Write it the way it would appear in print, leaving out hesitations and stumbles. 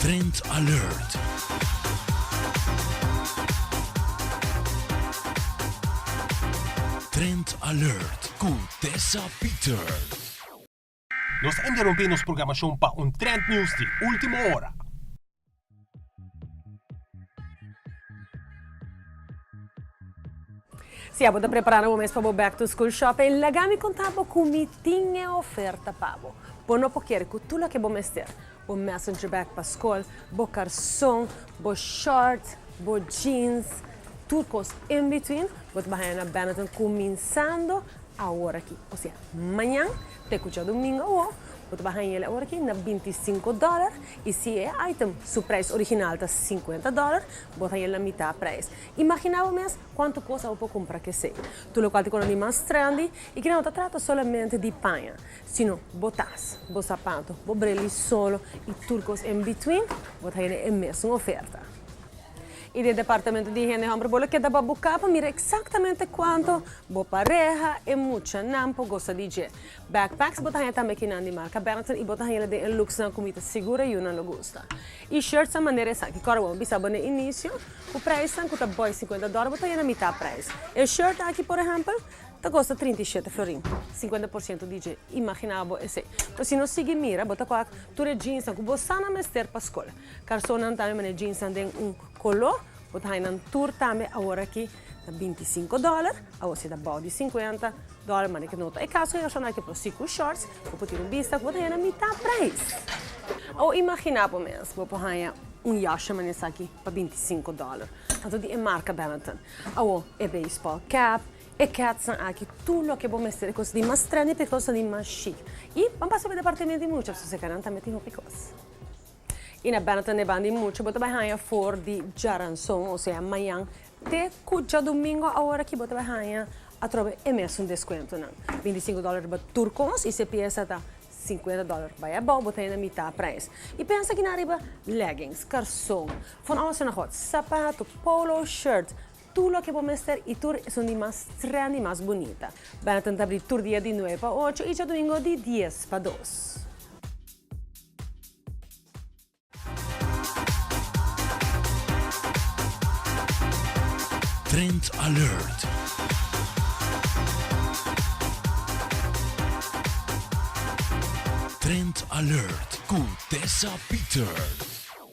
Trend Alert. Trend Alert ku Tessa Peters. Nos ta interumpí nos programashon pa un Trend News di último ora. Si abo ta preparando bo mes pa bo back to school shopping, laga mi konta bo ku mi tin e oferta pa bo. Bo no por kere ku tur loke bo mester, bo messenger bag pa skol, bo karson, bo shorts, bo jeans, tur kos in between, bo ta baha na Benetton kuminsando awor aki, osea mañan te ku djadumingu awo, bo ta baha el awor aki na 25 dòler i si e item su prijs original ta 50 dòler, bo ta haña el na mitá prijs. Imaginá bo mes kuantu kos abo por kumpra kesei. Tur lokual ta kono di mas trendy i ki no ta trata solamente di paña, sino bo tas, bo sapato, bo bril di solo i tur kos in between, bo ta hende e mesun oferta. I den departamento di hende hòmber bo lo keda babuká pa mira eksaktamente kuantu bo pareha e muchanan por gosa di dje. Backpacks bo ta haña tambe kinan di marka Benetton i bo ta haña den e looksnan ku mi ta sigur e yunan lo gusta. I shirts a manera esaki. Kòrda bo bisa bo na inisio ku preisnan ku ta bòi sinkuenta dòler bo ta haña na mitá preis. E shirt aki por ehèmpel ta kosta 37 florin, 50% di dje. Imaginá bo esei. Pero si nos sigui mira bo ta kòrda tur e jeansnan ku bo sa nan mester pa skol. Karsonnan tambe manera jeansnan den un koló bo ta haña nan tur tambe aworakí na 25 dòler, awor si ta bou di 50 dòler manera ku no ta e kaso e shortnan aki pero si ku shorts bo por tira un bista ku bo ta haña na mitá preis. Awor imaginá bo mes bo por haña un yasha manera esaki pa 25 dòler anto di e marka Benetton. Awor e baseball cap, e kètsnan aki tur loke bo mester e kos di mas trendy pa e kosnan di mas chic. I ban pasa pa e departamento di mucha pasobra esei nan tambe tin hopi kos. I na Benetton e banda di mucha bo ta bai haña for di djaranson osea mañan te ku djadumingu awor aki bo ta bai haña atrobe e mesun deskuentonan. 25 dòler riba tur kos i si e piesa ta 50 dòler bai abou bo ta haña na mitá preis. I pensa kinan riba leggings, karson, van alles en nog wat, sapato, polo shirt, tur loke bo mester i tur esun di mas trendy, mas bunita. Benetton ta abri tur dia di nuebe pa ocho i djadumingu di dies pa dos. Trend Alert. Trend Alert ku Tessa Peters.